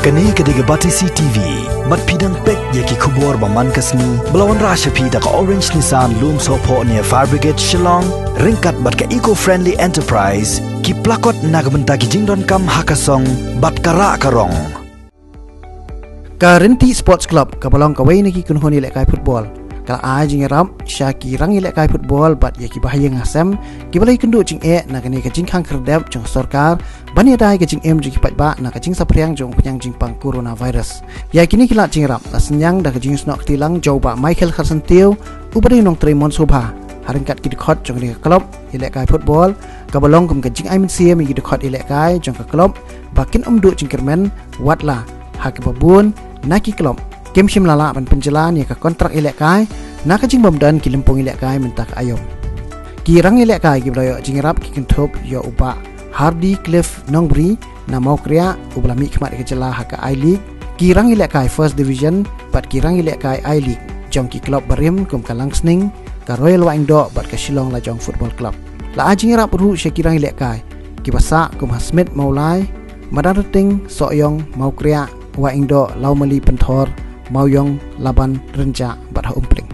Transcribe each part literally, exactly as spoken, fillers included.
Kane ka dei ka Batesi T V. Bad phi dang peit ïa ki khubor ba man ka sngi ba la wanrah sha phi da ka Orange Nissan Lumsohphoh near Fire Brigade Shillong, ryngkat bad ka Eco Friendly Enterprise, ki plakot na ka bynta ki jingdonkam ha ka song bad ka rah ka rong. Ka Rynti Sports Club kaba long kawei na ki kynhun ïalehkai football ka la ai jingïarap sha ki rang ïalehkai football bad ïa ki bahaïing hasem kiba la ïakynduh jingeh na kane ka jingkhang khyrdep jong ka sorkar ban ïada ïa ka jingim jong ki paidbah na ka jingsaphriang jong u khñiang jingpang coronavirus. Ïa kine ki lad jingïarap la synñiang da ka jingsnoh kti lang jong u Bah Michael Kharsyntiew, uba dei u nongtrei mon sngewbha ha ryngkat ki dkhot jong kane ka klub ïalehkai football, kaba long kum ka jingai mynsiem ïa ki dkhot ïalehkai jong ka klub ba kin ym duh jingkyrmen, wat la ha kaba bun na ki klub kim shym la lah ban pynjlan ïa ka kontrak ïalehkai na ka jingbym don ki lympung ïalehkai mynta ka aïom. Ki rang ïalehkai kiba la ïoh jingïarap ki kynthup ïa u Bah Hardy Cliff Nongbri na Mawkriah, uba la mihkhmat ïa ka jylla ha ka I-League, ki rang ïalehkai First Division bad ki rang ïalehkai I-League jong ki klub barim kum ka Langsning, ka Royal Wahingdoh bad ka Shillong Lajong Football Club. La ai jingïarap ruh sha ki rang ïalehkai kiba sah kum ha Smit Mawlai, Madanrting, Sohiong, Mawkriah, Wahingdoh, Lawmali, Pynthor, Mawiong, Laban, Rynjah bad ha Umpling.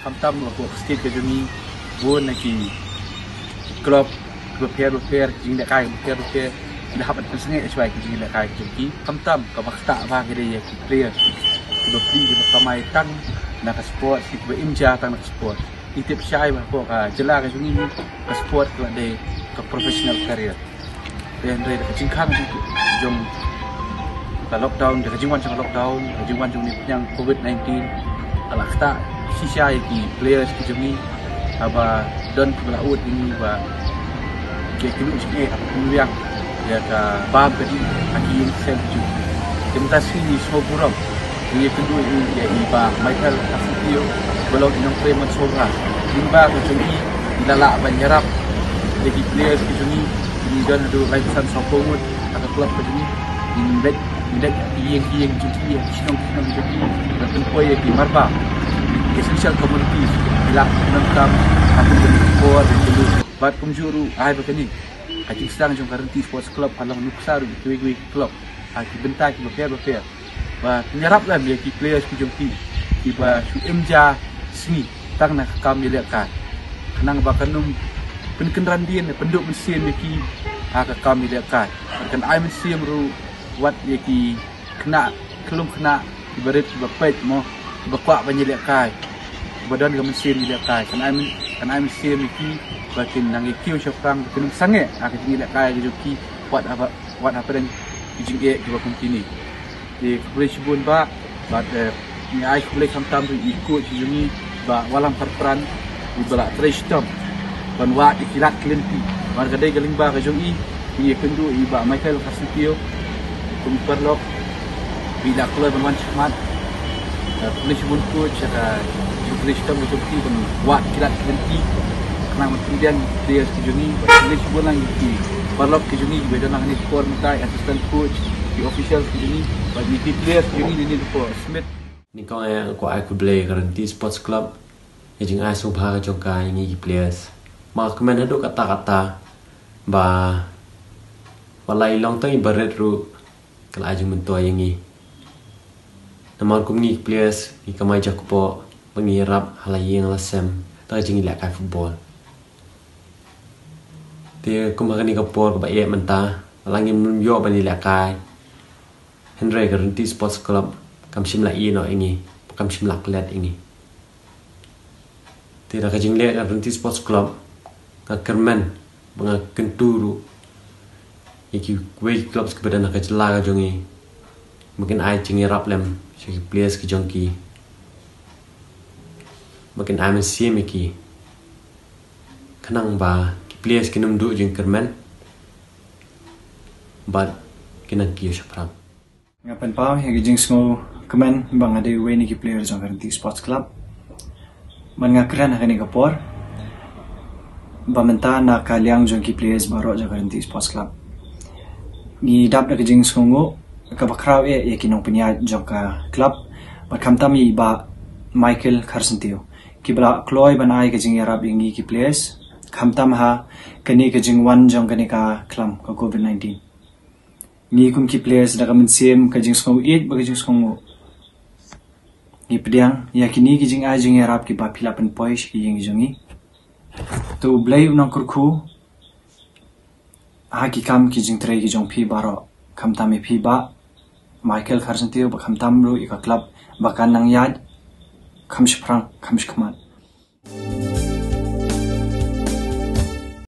Khamtam hapoh ka state ka jong ngi, bun na ki club kiba pher bapher, ki jingïalehkai kiba pher bapher ki la hap ban pynsangeh shuwa ïa ki jingïalehkai ki jong ki. Khamtam kaba ktah bha ka dei ïa ki players kiba plie, kiba kamai tang na ka sport, kiba im ja tang na ka sport. Ngi tip shai ba hapoh ka jylla ka jong ngi, ka sport ka la dei ka professional career. Te hynrei da ka jingkhang jong ka lockdown, da ka jingwan jong ka lockdown, da ka jingwan jong une u khñiang covid nineteen, ka la ktah shisha ïa ki players ki jong ngi, haba don kiba la ud ïa ngi ba ki kynduh jingeh, haba pynbiang ïa ka bam ka dih ha ki ïing ki sem ki jong ngi. Te mynta shi ngi sngewburom, ngi ïakynduh ïa i Bah Michael Kharsyntiew, ba long i nongtrei mon sngewbha. Lyngba ka jong i, i la lah ban ïarap ïa ki players ki jong ngi, ngi don haduh laiphew san sawphew ngut ha ka club ka jong ngi. Ngi leit, ngi leit ha ki ïing ki ïing jong ki, ha ki shnong ki shnong jong ki, ban pynpoi ïa ki marbam, ki essential commodities, ki la nang kam ha ki por ki lu. Bad kumjuh ruh ai ba kane ka jingsdang jong ka Rynti Sports Club ka long nuksa ruh ïa kiwei kiwei ki club ha ki bynta kiba pher bapher. Ba kin ïarap lem ïa ki players ki jong ki kiba shu im ja sngi tang na ka kam ïalehkai, khnang ba kan ym pynkynran dien, pynduh mynsiem ïa ki ha ka kam ïalehkai. Bad kan ai mynsiem ruh wat ïa ki khynnah khyllung khynnah kiba rit kiba peit mo, kiba kwah ban ïalehkai, kiba don ka mynsiem ïalehkai. Kan ai myn-, kan ai mynsiem ïa ki ba kin nang ïa kiew shaphrang, ba kin ym sangeh ha ka jingïalehkai ka jong ki, wat haba, wat hapdeng ki jingeh kiba kum kine. Te khublei shibun Bah, bad, eh, ngi ai khublei khamtam ruh ïa i coach jong ngi Bah Wallam Kharpran, uba la trei shitom ban wad ïa ki lad ki lynti. Namar ka dei ka lyngba ka jong i, ngi ïakynduh ïa i Bah Michael Kharsyntiew kum i paralok ba i la kloi ban wan shakhmat. Eh, khublei shibun coach, sha ka shu trei shitom ka jong phi ban wad ki lad ki lynti, khnang ban pynbiang players ki jong ngi. Bad khublei shibun lang ïa ki paralok ki jong ngi kiba don hangne ha ka por mynta, assistant coach, ki officials ki jong ngi, bad ïa ki players ki jong ngi hangne hapoh Smit. Nyngkong eh nga kwah ai khublei ïa ka Rynti Sports Club ïa ka jingai sngewbha ka jong ka ïa ngi ki players. Ma kmen haduh katta katta ba wat la i long tang iba rit ruh ka la ai jingmyntoi ïa ngi. Namar kum ngi ki players ngi kamai jakpoh ba ngi ïarap ha la ïing ha la sem da ka jingïalehkai football. Te kum ha kane ka por kaba eh mynta, la ngim ïoh ban ïalehkai, hynrei ka Rynti Sports Club kam shym la ïehnoh ïa ngi, kam shym la klet ïa ngi. Te da ka jingleh ka Rynti Sports Club, nga kyrmen bad nga kyntu ruh ïa kiwei ki clubs kiba don ha ka jylla ka jong ngi ba kin ai jingïarap lem sha ki players ki jong ki, ba kin ai mynsiem ïa ki, khnang ba ki players kin ym duh jingkyrmen bad kin nang kiew shaphrang. Nga pynpaw ïa ka jingsngewkmen ba nga dei uwei na ki player jong ka Rynti Sports Club. Bad nga kren ha kane ka por ba mynta na ka liang jong ki players baroh jong ka Rynti Sports Club, ngi dap da ka jingsngewnguh kaba khraw eh ïa ki nongpynïaid jong ka club, bad khamtam ïa i Bah Michael Kharsyntiew, kiba la kloi ban ai ka jingïarap ïa ngi ki players, khamtam ha kane ka jingwan jong kane ka khlam ka covid nineteen. Ngi kum ki players da ka mynsiem ka jingsngew ïeit bad ka jingsngew nguh, ngi pdiang ïa kine ki jingai jingïarap kiba phi la pynpoi sha ki ïing jong ngi. To U Blei u nang kyrkhu ha ki kam ki jingtrei ki jong phi baroh, khamtam ïa phi Bah Michael Kharsyntiew bad khamtam ruh ïa ka club ba kan nang ïaid kham shaphrang kham shakhmat.